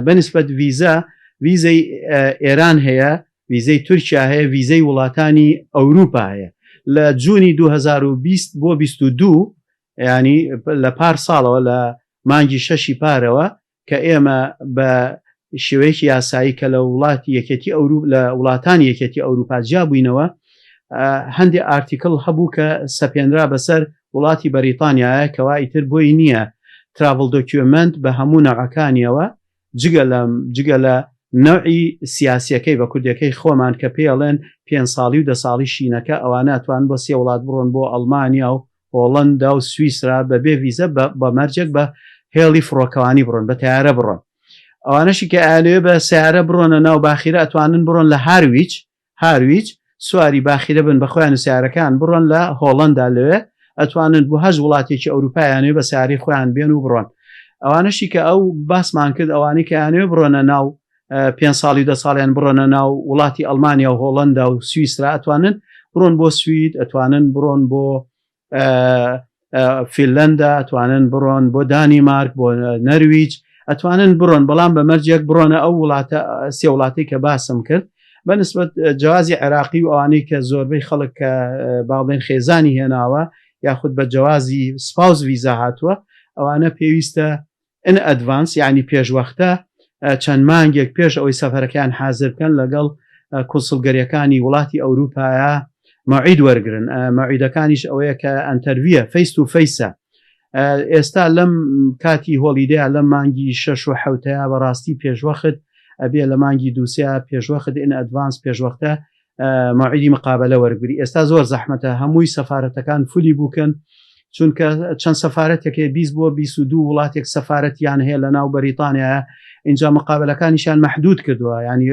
بەنسبەت ڤیزە، ڤیزەی ئێران هەیە، ڤیزەی تورکیا هەیە، ڤیزەی وڵاتانی ئەوروپا هەیە. لە جوونی 2020 بۆ 22 ینی لە پار ساڵەوە لە مانگی شەشی پارەوە کە ئێمە بە شێوەیەکی یاسایی کە لە وڵاتی یەکێتی ئەوروپ لە وڵاتانی یەکێتی ئەوروپا جیا بووینەوە هەندێک article هەبوو کە سەپێنرا بەسەر وڵاتی بەریتانیایە کەوا ئیتر بۆی نییە travel document بە هەموو نەوعەکانیەوە جگە لە جگە لە نەوعی سیاسیەکەی بە کوردەکەی خۆمان کە پێڵێن پێ ساڵی و دە ساڵی شینەکە ئەوانە توان بۆ سێ وڵات بڕۆن بۆ ئەڵمانیا و هۆڵەندا و سویسرا بەبێ ڤیزە بە مەرجێک بە هێڵی فڕۆکەوانی بڕۆن بە تیارە بڕۆن ئەوانەشی کە ئەیانەوێ بە سیارە بڕۆنە ناو باخیرە ئەتوانن بڕۆن لە هارویچ هارویچ سواری باخیرە بن بە خۆیان و سیارەکان بڕۆن لە هۆڵەندا لەوێ ئەتوانن بۆ هەش وڵاتێکی ئەوروپایانێ بە سیاری خۆیان بێن و بڕۆن ئەوانەشی کە ئەو باسمان کرد ئەوانەی کە ئەیانەوێ بڕۆنە ناو پێ ساڵی دە ساڵیان بڕۆنە ناو وڵاتی ئەڵمانیا و هۆڵەندا و سویسرا ئەتوانن بڕۆن بۆ سوید ئەتوانن بڕۆن بۆ فیلەندا ئەتوانن بڕۆن بۆ دانیمارک بۆ نەرویج ئەتوانن بڕۆن بەڵام بە مەرجێک بڕۆنە ئەو وڵاتە سێ وڵاتی کە باسم کرد بە نسبەت جوازی عێراقی و ئەوانەی کە زۆربەی خەڵک کە باڵێن خێزانی هێناوە یاخود بە جوازی spouse visa هاتووە ئەوانە پێویستە in advance یانی پێشوەختە چەند مانگێک پێش ئەوەی سەفەرەکەیان حازر بکەن لەگەڵ کونسڵگەریەکانی وڵاتی ئەوروپایە مەعید وەرگن مەعیدەکانیش ئەوەیە کە interview ە face to face ە ئێستا لەم کاتی holiday ە لەم مانگی شەش و حوتەیە بەڕاستی پێشوەخت ئەبێ لە مانگی دووسیا پێشوەخت in advance پێشوەختە مەوعیدی مقابلە وەرگری ئێستا زۆر زەحمەتە هەمووی سەفارەتەکان fully booked ن چونکە چەند سەفارەتێک هەیە 20 بۆ 22 وڵاتێک سەفارەتیان هەیە لە ناو بەریتانیا اینجا مقابلەکانیشان محدود کردووە ینی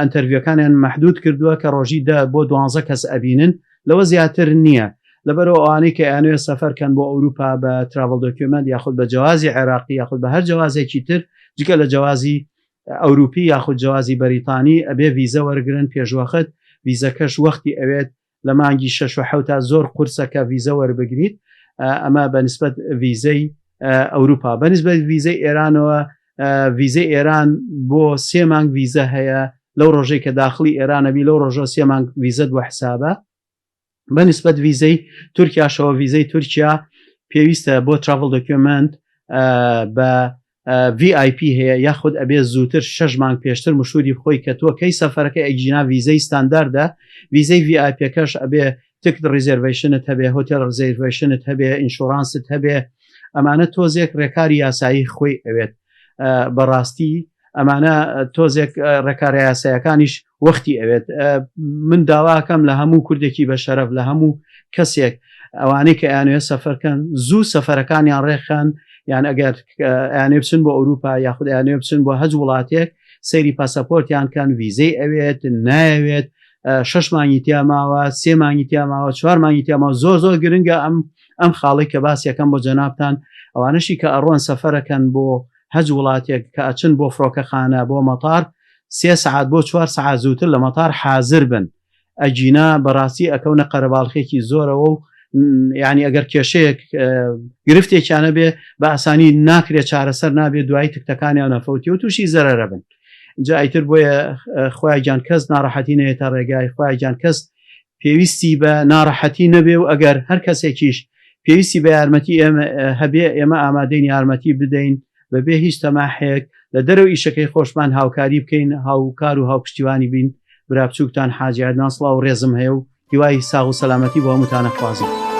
interview ەکانیان محدود کردووە کە ڕۆژی دە بۆ دوانزە کەس ئەبینن لەوە زیاتر نییە لەبەرەوە ئەوانەی کە ئەیانەوێت سەفەر کەن بۆ ئەوروپا بە travel document یاخود بە جەوازی عێراقی یاخود بە هەر جەوازێکی تر جگە لە جەوازی ئەوروپی یاخود جەوازی بەریتانی ئەبێ ڤیزە وەرگرن پێشوەخت ڤیزەکەش وەختی ئەوێت لە مانگی شەش و حەوتا زۆر قورسە کە ڤیزە وەربگریت ئەمە بە نسبەت ڤیزەی ئەوروپا بە نسبەت ڤیزەی ئێرانەوە ڤیزەی ئێران بۆ سێ مانگ ڤیزە هەیە لەو ڕۆژەی کە داخلی ئێرانەبی لەو ڕۆژە سێ مانگ ڤیزەت بۆ حسابە بە نسبەت ڤیزەی تورکیاشەوە ڤیزەی تورکیا پێویستە بۆ travel document بە VIP هەیە یاخود ئەبێ زووتر شەش مانگ پێشتر مشوری بخۆی کە تۆ کەی سەفەرەکە ئەگینا ڤیزەی ستانداردە ڤیزەی VIP ەکەش ئەبێ ticket reservation ت هەبێ hotel reservation ت هەبێ insurance ت هەبێ ئەمانە تۆزێک ڕێکاری یاسایی خۆی ئەوێت بەڕاستی ئەمانە تۆزێک ڕێکارە یاسایەکانیش وەختی ئەوێت من داواکەم لە هەموو کوردێکی بە شەرەف لە هەموو کەسێک ئەوانەی کە ئەیانوێت سەفەرکەن زوو سەفەرەکانیان ڕێکخەن یان ئەگەر ئەیانێ بچن بۆ ئەوروپا یاخود ئەیانێ بچن بۆ هەج وڵاتێک سەیری پاسەپۆرتیان کەن ویزەی ئەوێت نایەوێت شش مانگی تیا ماوە سێ مانگی تیا ماوە چوار مانگی تیا ماوە زۆر زۆر گرنگە ئەم ئەم خاڵی کە باس یەکەم بۆ جەنابتان ئەوانەشی کە ئەڕۆن سەفەرەکەن بۆ هەج وڵاتێک کە ئەچن بۆ فڕۆکەخانە بۆ مەتار سێ سەعات بۆ چوار سەعات زووتر لە مەتار حازر بن ئەگینا بەڕاستی ئەکەونە قەرەباڵخێکی زۆرەوە و یعنی ئەگەر کێشەیەک گرفتێکیانە بێ بە ئاسانی ناکرێت چارەسەر نابێت دوایی تکتەکانیان نەفەوتی و تووشی زەرەرە بن جا ئیتر بۆیە خوای گیان کەس ناڕەحەتی نەیەتە ڕێگای خوای گیان کەس پێویستی بە ناڕەحەتی نەبێ و ئەگەر هەر کەسێکیش پێویستی بە یارمەتی ئێمە هەبێ ئێمە ئامادەین یارمەتی بدەین بەبێ هیچ تەماحێک لە دەرەوە ئیشەکەی خۆشمان هاوکاری بکەین هاوکار و هاوپشتیوانی بین برا بچووکتان حاجی عەدنان سڵاو و ڕێزم هەیە و هیوای ساغ و سەلامەتی بۆ هەمووتان ئەخوازم.